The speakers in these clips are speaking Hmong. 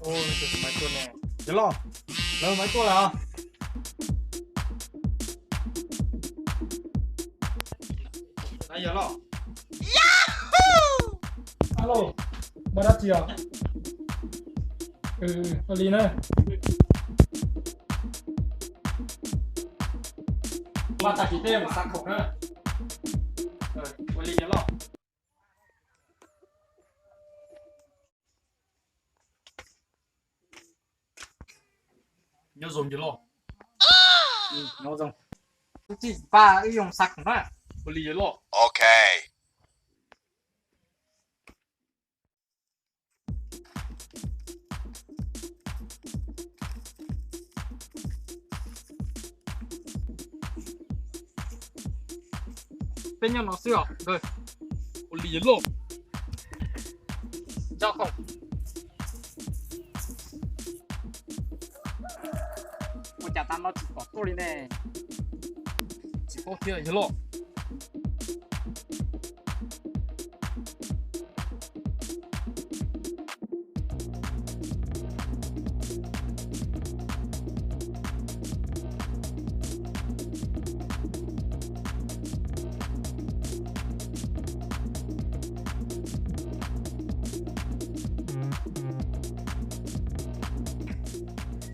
Yawg loj, lawv maiv tuaj lawm os. Yawg loj. Alo, muaj dab tsi os? Ua li na. Mas tag kis peb mus xav khoom na. Ua li yawg loj. Nyob zoo yawg loj. Nyob zoo. Tus tij pab wb yoo xav khoom na. Ua li yawg loj. Ok. Peb nyob no xwb os nkawd. Ua li yawg loj. Nco khoom. Ua cas tas no tsis pom tuaj li ne? Tsis paub thiab yawg loj.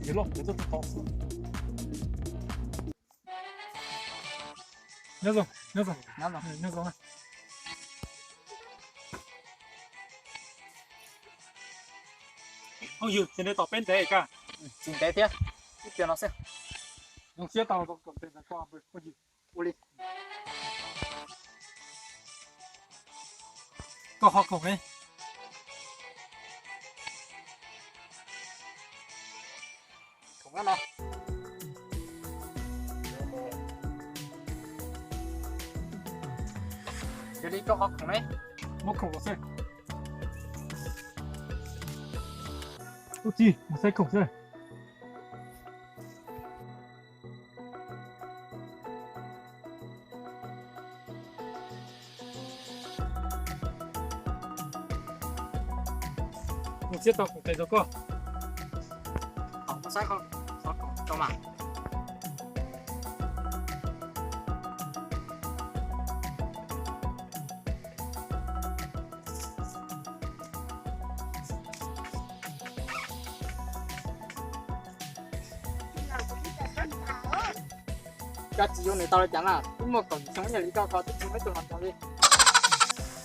Yawg loj, yawg loj, nyob zoo, nyob zoo, nyob zoo. Phooj ywg, cia nws tom peb ntev kag. Tsis ntev thiab, ib pliag no xwb. Zoo siab tau tes ntawm koj phooj ywg. Ua li. Koj qhov khoom ne? Khoom no. Yog li koj qhov khoom ne? Muab khoom los xwb. Ub txi, mus saib khoom xwb. Mus siab tau khoom tes rau koj. Khoom muab saib, khoom tau mas. Cov txiv yuav nws tau li cas na, twb muaj kaum yim xyoo ib yam li koj ko twb tsis muaj ib tug los nrog li.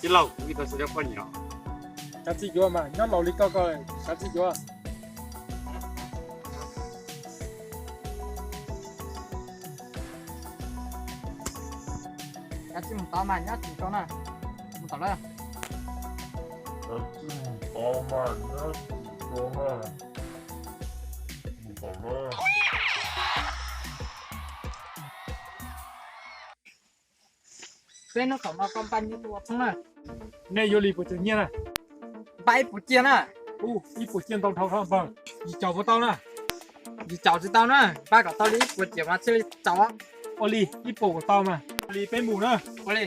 Tij laug, kuv tsis tau xav cov poj niam. Cov txiv yuav mas nyob laus li koj ko, cov txiv yuav. Cov txiv mus tod mas nyob tsis tau na, mus tom lawm. Cov txiv mus tod mas nyob tsis tau na, mus tom lawm. Peb hnub thaum no koj npaj nyiaj tuaj ua tshoob na. Nej yuav li puas tseem nyiaj na? Npaj ib puas ciaj na. Ub, ib puas ciaj ntau dhau dhau npawg. Yim caum puas tau na? Yim caum tsis tau na, npaj kom tau li ib puas ciam mas thiaj li tau. Ua li ib puas kom tau mas. Ua li peb mus na. Ua li.